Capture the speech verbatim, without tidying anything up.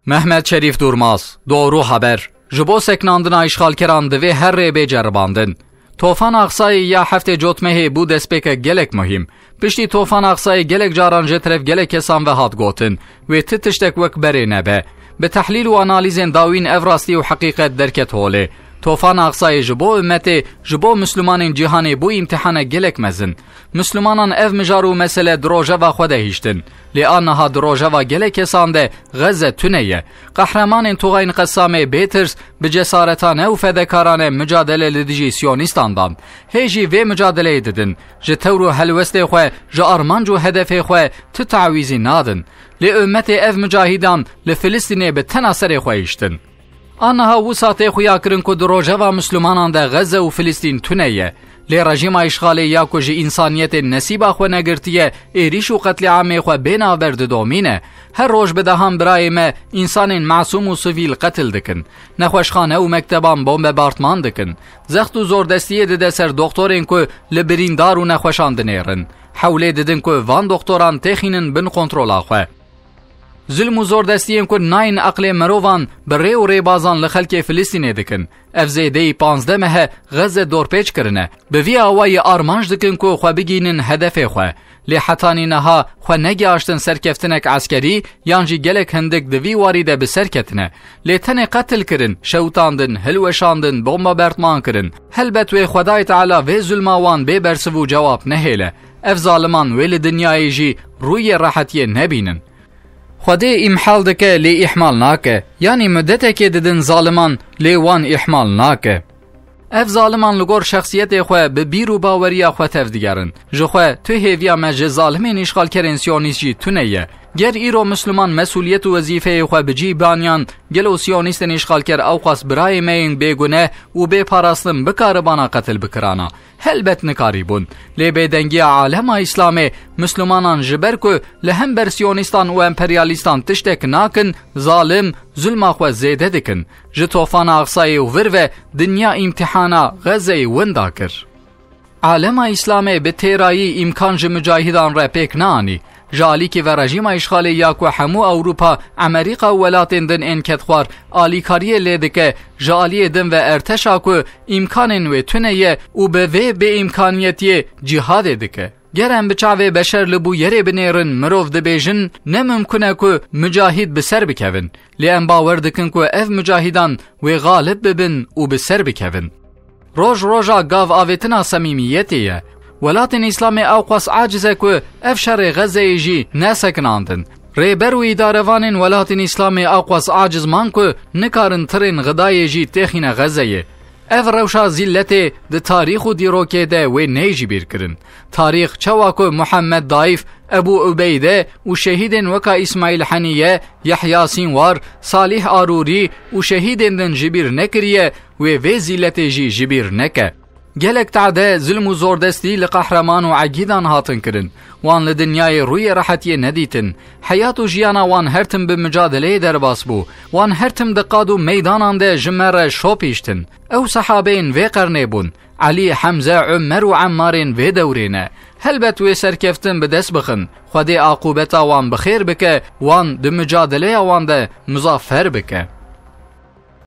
Mehmet Şerîf Durmaz, Doğru Haber. Ji bo sekinandina îşxalkeran divê her rê bê ceribandin. Tofana Aqsayê ya heftê Cotmehê bû destpêkek gelek muhîm. Piştî Tofana Aqsayê gelek caran ji teref gelek kesan ve hat gotin, wê ti tiştek wek berê nebe. Bi tehlîl û analîzên dawîn ev rastî û heqîqet derket holê. Tofana Aqsayê ji bo ummetê, ji bo Mislimanên cîhanê bû îmtihanek gelek mezin. Mislimanan ev mijar û mesele di rojeva xwe de hiştin. Lê a niha di rojeva gelek kesan de Xezze tune ye. Qehremanên Tuxayên Qessamê bê tirs, bi cesaretane û fedekarane micadele li dijî Siyonîstan dan. Hê jî vê micadeleyê didin. Ji tewr û helwestê xwe, ji armanc û hedefê xwe ti tawîzî nadin. Lê ummetê ev micahîdan li Filistînê bi tena serê xwe hiştin. A niha wisa tê xuya kirin ku di rojeva Mislimanan de Xezze û Filistîn tune ye. Lê rejîma îşxalê ya ku ji însaniyetê nesîba xwe negirtiye, êrîş û qetlîamê xwe bê navber didomîne. Her roj bi dehan birayê me însanên masûm û sivîl qetil dikin. Nexweşxane û mekteban bombebartman dikin. Zext û zordestiyê dide ser doktorên ku li birîndar û nexweşan dinêrin. Hewlê didin ku van doktoran têxînin bin kontrola xwe. Zulm û zordestiyên ku nayên eqlê mirovan bi rê û rêbazan li xelkê Filistînê dikin. Ev zêdeyî panzdeh meh e Xezze dorpêç kirine. Bi vî awayî armanc dikin ku xwe bigînin hedefê xwe. Lê hetanî niha xwe negihaştin serkeftinek eskerî yan jî gelek hindik di vî warî de bi ser ketine. Lê tenê qetil kirin, şewitandin, hilweşandin, bombebartman kirin. Helbet wê Xwedayê Teala vê zulma wan bê bersiv û cewab nehêle. Ev zaliman wê li dinyayê jî rûyê rehetiyê nebînin. Xwedê îmhal dike lê îhmal nake. Yanî mudetekê didin zaliman lê wan îhmal nake. Ev zaliman li gor şexsiyetê xwe bi bîr û baweriya xwe tevdigerin. Ji xwe tu hêviya me ji zalimên îşxalkerên siyonîst jî tune ye. Ger îro Misliman mesûliyet û wezîfeyê xwe bi cî baniyan, gelo siyonîstên îşxalker ewqas birayê me yên bêgune û bê parastin bikaribana qetil bikirana? Helbet nikarîbûn. Lê bêdengiya alema Îslamê, Mislimanan ji ber ku li hember siyonîstan û emperyalîstan tiştek nakin, zalim, zulma xwe zêde dikin. Ji tofana Aqsayê û vir ve dinya îmtihana Xezeyê winda kir. Alema Îslamê bi têrayî îmkan ji mucahîdan re pêk neanî. Ji alîkî ve rejîma îşxalê ya ku hemû Ewropa, Amerîka û welatên din ên kedxwar alîkariyê lê dike, ji aliyê din ve erteşa ku îmkanên wê tune ye û bi vê bêîmkaniyetiyê cîhadê dike. Ger em bi çavê beşer li bûyerê binêrin, mirov dibêjin, ne mimkun e ku mucahîd bi ser bikevin. Lê em bawer dikin ku ev mucahîdan wê xalib bibin û bi ser bikevin. Roj roja gav avêtina semîmiyetê ye. Welatên Îslamê ewqas aciz e ku ev şerê Xezeyê jî nesekinandin. Rêber û îdarevanên welatên Îslamê ewqas aciz man ku nikarin tirên xidayê jî têxîne Xezeyê. Ev rewşa zîlletê di tarîx û dîrokê de wê neyê ji bîr kirin. Tarîx çawa ku Muhammed Daîf, Ebû Ubeyde û şehîdên weka Îsmaîl Heniye, Yehya Sînwar, Salîh Arûrî û şehîdên din ji bîr nekiriye, wê vê zîlletê jî ji bîr neke. Gelek tade, zilm û zordestî li qehreman û egîdan hatin kirin. Wan li dinyayê rûyê rehetiyê nedîtin. Heyat û jiyana wan her tim bi micadeleyê derbas bû. Wan her tim di qad û meydanan de ji me re şopîştin. Ew sehabeyên vê qernê bûn. Elî, Hemze, Umer û Emmarên vê dewrê ne. Helbet wê serkeftin bi dest bixin. Xwedê aqûbeta wan bi xêr bike, wan di micadeleya wan de muzaffer bike.